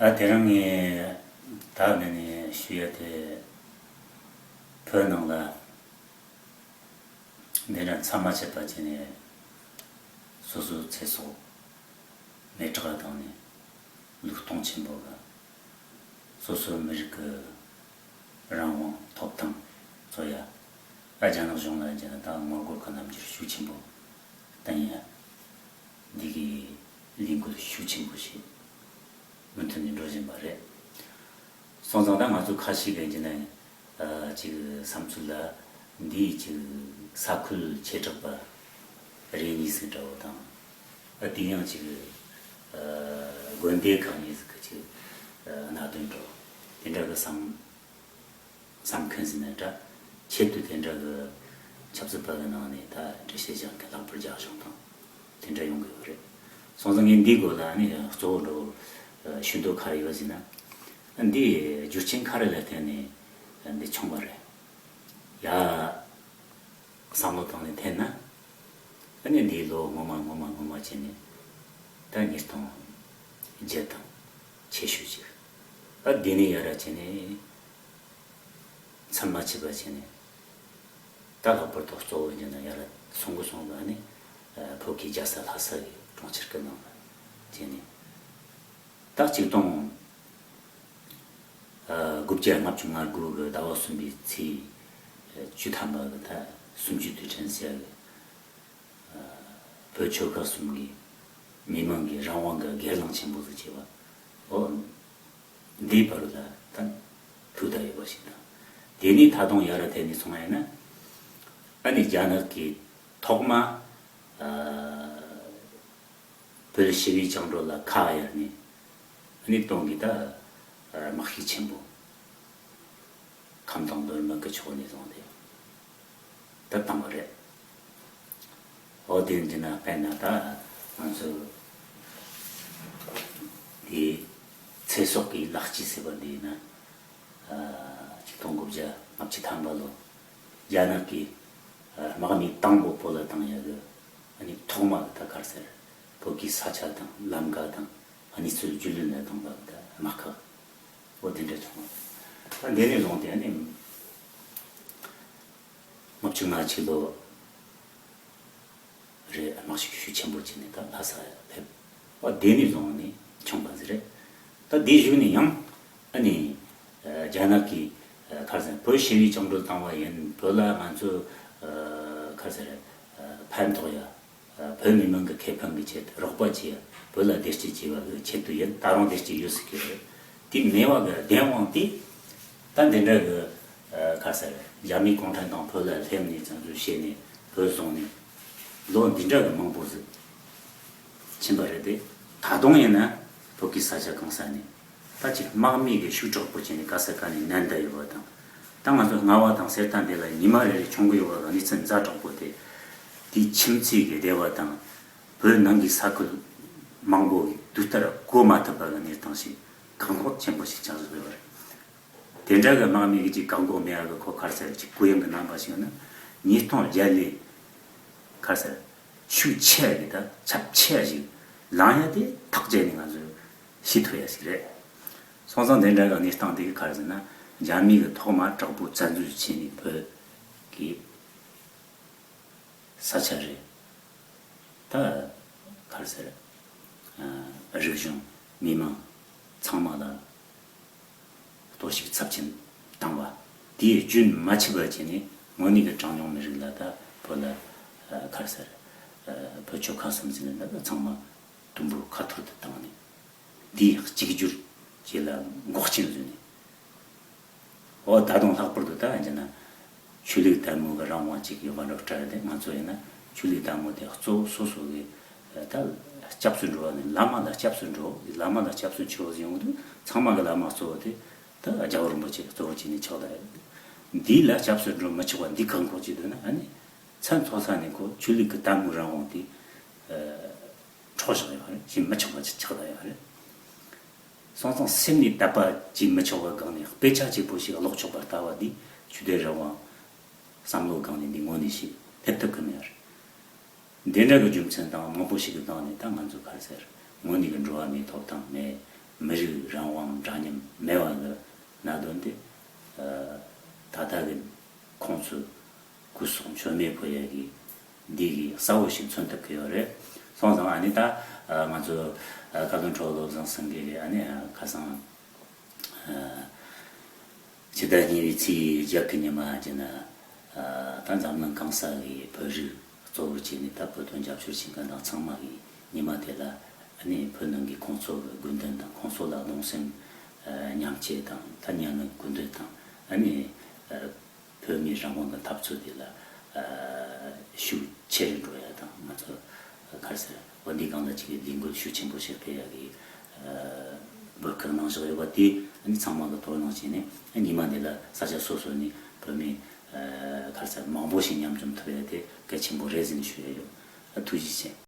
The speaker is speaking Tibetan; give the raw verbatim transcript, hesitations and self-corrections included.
ད་དེ་རིང་ངས་ད་ནས་ནས་ཞུ་ཡ་དེ། བོད་ནང་ལ་འདི་འདྲ་མཚམས་མ་ཆད་པ་བྱས་ནས་སོ་སོའི་ཚེ་སྲོག་མེ་སྲེག་བཏང་ནས་ལུགས་སྟོང་ཆེན་པོ་གི་སོ་སོའི་མི་རིགས་ཀྱི་རང་དབང་ཐོབ་ཐང་རྩོད་ཡ། ཨ་རྒྱ་ནག་གཞུང་ལ་རྒྱ་ནག་ད་ངོ་རྒོལ་གྱི་རྣམ་འགྱུར་ཤུགས་ཆེན་པོ་བསྟན་ཡ། འདི་གའི་ལས་འགུལ་ཤུགས་ཆེན་པོ་ཞིག་མུ་མཐུད་ནས་འགྲོ་བཞིན་པ་རེད། སོང་ཙང་ད་ང་ཚོ་ཁ་ཤས་ཀྱིས་ཡིན་ན་ཅིག་བསམ་ཚུལ་ལ། འདིའི་ཅིག་ས་ཁུལ་ཆེ་དྲགས་པ་རེ་གཉིས་ཟིག་འདྲ་བོ་དང་། ཨ་དེ་ཡང་ཅིག་དགོན་སྡེ་ཁག་གཉིས་ཟིག་གི་ཅིག་གནད་དོན་འདྲ་བོ་དེ་འདྲ་གི་བསམ་བསམ་མཁན་ཟིག་ནི་འདྲ། ཆེད་དུ་དེ་འདྲ་གི་ཆབ་སྲིད་པ་གི་ནང་ནས་ད་འགྲེལ་བཤད་རྒྱག་མཁན་ལྷག་པར་རྒྱ་གཞུང་དང་དེ་འདྲ་ཡོང་གི་ཡོད་རེད། སོང་ཙང་ངས་འདིའི་སྐོར་ལ་ནི་གཙོ་བོ་འདྲ་བོ་ཞུ་འདོད་ག་རེ་ཡོད་ཟེར་ན། འདི་རྒྱུ་རྐྱེན་ག་རེ་ལ་བརྟེན་ནས་འདི་བྱུང་བ་རེད། ཡ། བསམ་བློ་བཏང་ནས་འཐེན་ན། ཨ་ནི་འདིའི་ལོ་སྔོན་མ་སྔོན་མ་སྔོན་མ་བྱས་ནས་ད་ཉིས་སྟོང་བརྒྱད་དང་ཆེ་ཤོས་ཅིག་ཨ་འདི་ནས་ཡར་བྱས་ནས་མཚམས་མ་ཆད་པ་བྱས་ནས་ད་ལྷག་པར་དུ་གཙོ་བོ་བྱས་ན་ཡར་སོང་གི་སོང་གི་ཨ་ནི་བོད་ཀྱི་རྒྱལ་ས་ལྷ་ས་གི་གྲོང་ཁྱེར་གི་ནང་ལ་བྱས་ནས། ད་ཆིག་སྟོང་དགུ་བརྒྱ་ལྔ་བཅུ་ང་དགུ་གི་ཟླ་བ་གསུམ་པའི་ཚེས་བཅུ་ཐམ་པ་གི་ད་གསུམ་བཅུའི་དུས་དྲན་ཟེར་ཡ་གི་བོད་ཆོལ་ཁ་གསུམ་གི་མི་མང་གི་རང་དབང་གི་སྒེར་ལངས་ཆེན་པོ་ཟིག་བྱས་པ། འོ། འདིའི་བར་ལ་ད་ཐུག་བསྡད་ཡོད་པ་ཞིག་དང་། དེ་ནས་ད་དུང་ཡར་ཐད་ནས་སོང་བ་ཡིན་ན། ཨ་ནི་རྒྱ་ནག་གིས་ཐོག་མ། ཨ། བོད་ཞི་བའི་བཅིངས་འགྲོལ་ལ་ཁ་གཡར་ནས། ཨ་ནི་དོན་གྱི་ད་དམག་ཤུགས་ཆེན་པོ་ཁམས་དྭངས་མདོ་སྨད་ཀྱི་ཕྱོགས་ནས་བཟུང་སྟེ་ད་བཏང་བ་རེད། འོ་དེ་འདི་ན་དཔེར་ན་ད་ང་ཚོ་དེ་ཚེ་སྲོག་གི་ལག་སྐྱེས་ཟེར་བ་འདི་ཡིན་ན། ཆིག་སྟོང་དགུ་བརྒྱ་ལྔ་བཅུ་ཐམ་པ་ལོ། རྒྱ་ནག་གིས་དམག་མི་དང་པོ་བོད་ལ་བཏང་ཡ་གི་ཨ་ནི་ཐོག་མ་གི་ད་ག་རེ་ཟེར། བོད་ཀྱི་ས་ཆ་དང་ལམ་ཀ་དང་ཨ་ནི་ཚུར་རྒྱུས་ལོན་ལ་བཏང་བ་གི་ད་དམག་ཁག་འོ་དེ་འདྲ་བྱུང་བ། ད་འདི་ནས་བཟུང་སྟེ་ཨ་ནི་ལྔ་བཅུ་ང་གཅིག་ལོ་རེད། དམག་ཤུགས་ཤུགས་ཆེན་པོ་བྱས་ནས་ད་ལྷ་ས་ཕེབས། ཨ་དེ་ནས་བཟུང་ནས་བྱུང་བ་ཟིག་རེད། ད་དེའི་གཞུག་ནས་ཡང་ཨ་ནི་རྒྱ་ནག་གིས་ག་རེ་ཟེར། བོད་ཞི་བའི་བཅིངས་འགྲོལ་བཏང་བ་ཡིན། བོད་ལ་ང་ཚོ་ག་རེ་ཟེར། ཕན་ཐོགས་ཡ། བོད་མི་མང་གི་ཁེ་ཕན་གྱི་ཆེད་དུ་རོགས་པ་བྱེད་ཡ། བོད་ལ་བདེ་སྐྱིད་བྱེད་པ་གི་ཆེད་དུ་ཡིན། ད་རུང་བདེ་སྐྱིད་ཡོད་སྲིད་ཀྱི་རེད། དེ་མེད་པ་གི་བདེན་དབང་དེ། ད་འདི་འདྲ་གི་ག་རེ་ཟེར། རྒྱ་མིའི་གུང་ཁྲན་ཏང་བོད་ལ་སླེབས་ནས་བཙན་འཛུལ་བྱས་ནས་བོད་བཟུང་ནས་ལོ་འདི་འདྲ་གི་མང་པོ་ཟིག་ཕྱིན་པ་རེད་དེ། ད་དུང་ཡིན་ན་བོད་ཀྱི་ས་ཆ་གང་ས་ནས་ད་ཅིག་དམག་མི་གི་ཤུགས་དྲག་པོ་བྱས་ནས་ག་ས་ག་ནས་མནན་བསྡད་ཡོད་པ་དང་། ད་ང་ཚོ་རྔ་བ་དང་གསེར་རྟ་འདི་ལ་ཉི་མ་རེ་རེ་མཆོང་གི་ཡོད་པ་གི་གནས་ཚུལ་ཛ་དྲག་པོ་དེ། དེའི་ཁྱིམ་མཚེས་ཀྱི་སྡེ་བ་དང་བོད་ནང་གི་ས་ཁུལ་མང་པོ་གི་དུས་ལྟར་གོ་མ་ཐུབ་པ་གི་གནས་སྟངས་ཤིག་བཀག་འགོག་ཆེན་པོ་ཞིག་ཆགས་བཞག་ཡོད་པ་རེད། དེ་འདྲ་གི་དམག་མི་གི་ཅིག་བཀག་འགོག་མེད་ཡ་གི་ཁོ་ག་རེ་ཟེར། ཅིག་གུ་ཡངས་གི་རྣམ་པ་ཞིག་ཡོད་ན། ཉིས་སྟོང་བརྒྱད་ལོའི་ག་རེ་ཟེར། ཤུགས་ཆེ་ཡ་གི་ད་ཁྱབ་ཆེ་ཡ་ཞིག་ལངས་ཡ་དེ་ཐག་བཅད་ནས་ང་ཚོས་ཤེས་ཐུབ་ཡ་ཞིག་རེད། སོང་ཙང་དེ་འདྲ་གི་གནས་སྟངས་དེ་གི་ག་རེ་ཟེར་ན། རྒྱ་མི་གི་ཐོག་མ་དྲག་པོ་བཙན་འཛུལ་བྱས་ནས་བོད་ཀྱི་ས་ཆ་རེད། ད་ག་རེ་ཟེར། ཨ། རིག་གཞུང་མི་མང་ཚང་མ་ལ་གཏོར་བཤིག་ཚབས་ཆེན་བཏང་བ་དེའི་རྒྱུན་མ་ཆད་པ་བྱས་ནས་དངོས་གནས་ཀྱི་གྲངས་ཉུང་མི་རིགས་ལ་ད་བོད་ལ་ཨ། ག་རེ་ཟེར། ཨ། བོད་ཆོལ་ཁ་གསུམ་ཟེར་ན་ད་ཚང་མ་དུམ་བུར་ཁ་ཐོར་དུ་བཏང་ནས། འདིའི་གཅིག་གྱུར་བཅས་ལ་འགོག་རྐྱེན་བཟོས་ནས། འོ་ད་དུང་ལྷག་པར་དུ་ད་ཡང་བྱས་ན། ཆོས་ལུགས་དད་མོས་ཀྱི་རང་དབང་ཅིག་ཡོད་པ་འདྲ་བོ་འདྲ་རེད་དེ། ང་ཚོ་ཡིན་ན་ཆོས་ལུགས་དད་མོས་དེ་གཙོ་བོ་སོ་སོ་གི་ད་སྐྱབས་སུ་འགྲོ་བ་ནས་བླ་མ་ལ་སྐྱབས་སུ་འགྲོ། བླ་མ་ལ་སྐྱབས་སུ་མཆི་བ་ཟིག་ཡོང་གི་འདུག་ཚང་མ་གི་བླ་མ་གཙོ་བོ་དེ་ད་རྒྱལ་བ་རིན་པོ་ཆེ་གཙོ་བོ་བྱས་ནས་ཆགས་བསྡད་ཡོད། འདི་ལ་སྐྱབས་སུ་འགྲོ་མི་ཆོག་པ་འདི་བཀག་འགོག་བྱེད་འདོད་ན། ཨ་ནི་ཚད་མཐོ་ས་ནས་ཁོ་ཆོས་ལུགས་ཀྱི་དད་མོས་རང་དབང་དེ་འཕྲོག་བཞག་ཡོད་པ་རེད། བྱེད་མི་ཆོག་པ་ཅིག་ཆགས་བསྡད་ཡོད་པ་རེད། སོང་ཙང་སེམས་ནས་དད་པ་བྱེད་མི་ཆོག་པའི་སྒང་ནས་དཔེ་ཆ་གཅིག་པོ་ཞིག་ཀློག་ཆོག་པར་ལྟ་བ་འདི་ཆོས་དད་རང་དབང་བསམ་བློའི་སྒང་ནས་འདི་དངོས་གནས་ཤིག་སླེབས་ཐུབ་ཀྱི་མེད་པ་རེད། འདི་འདྲ་གི་རྒྱུ་མཚན་དང་མང་པོ་ཞིག་གི་སྟེང་ནས་ད་ང་ཚོ་ག་རེ་ཟེར། དངོས་གནས་ཀྱི་འགྲོ་བ་མིའི་ཐོབ་ཐང་མེད། མི་རིགས་རང་དབང་འདྲ་མཉམ་མེད་པ་གི་གནད་དོན་དེ་ད་ལྟ་གི་ཁོང་ཚོས་སྐུ་སྲོག་མཆོད་མེ་ཕུལ་ཡ་གི་འདི་གི་གསལ་བོ་ཞིག་མཚོན་ཐུབ་ཀྱི་ཡོད་རེད། སོང་ཙང་ཨ་ནི་ད་ང་ཚོ་བཀའ་བློན་ཁྲི་བློ་བཟང་སེང་གེ་ཨ་ནི་ཁ་སང་ཕྱི་ཟླ་གཉིས་པའི་ཚེས་བརྒྱད་ཀྱི་ཉི་མ་བྱས་ན་ད་འཛམ་གླིང་གང་ས་གི་བོད་རིགས་གཙོ་བོར་བྱས་ནས་ད་བོད་དོན་རྒྱབ་སྐྱོར་བྱེད་མཁན་དང་ཚང་མ་གི་ཉི་མ་དེ་ལ་ཨ་ནི་བོད་ནང་གི་ཁོང་ཚོ་གི་དགོས་འདུན་དང་ཁོང་ཚོ་ལ་གདུང་སེམས་མཉམ་སྐྱེད་དང་ད་མཉམ་མེད་སྐུལ་འདེད་དང་ཨ་ནི་བོད་མིའི་རང་དབང་གི་འཐབ་རྩོད་དེ་ལ་ཤུགས་ཆེ་རུ་འགྲོ་ཡ་དང་ང་ཚོ་ག་རེ་ཟེར་བ་འདི་སྒང་ལ་ཅིག་གི་ལས་འགུལ་ཤུགས་ཆེན་པོ་ཞིག་སྤེལ་ཡ་གི་འབོད་སྐུལ་གནང་བཞག་ཡོད་པ་དེ་ཨ་ནི་ཚང་མ་གི་དོ་སྣང་བྱས་ནས་ཉི་མ་འདི་ལ་ས་ཆ་སོ་སོ་ནས་བོད་མི་ག་རེ་ཟེར་མང་པོ་ཞིག་མཉམ་འཛོམས་ཐུབ་ཡ་དེ་གལ་ཆེན་པོ་རེད་ཟེར་ནས་ཞུ་ཡ་ཡོད། ཐུགས་རྗེ་ཆེ།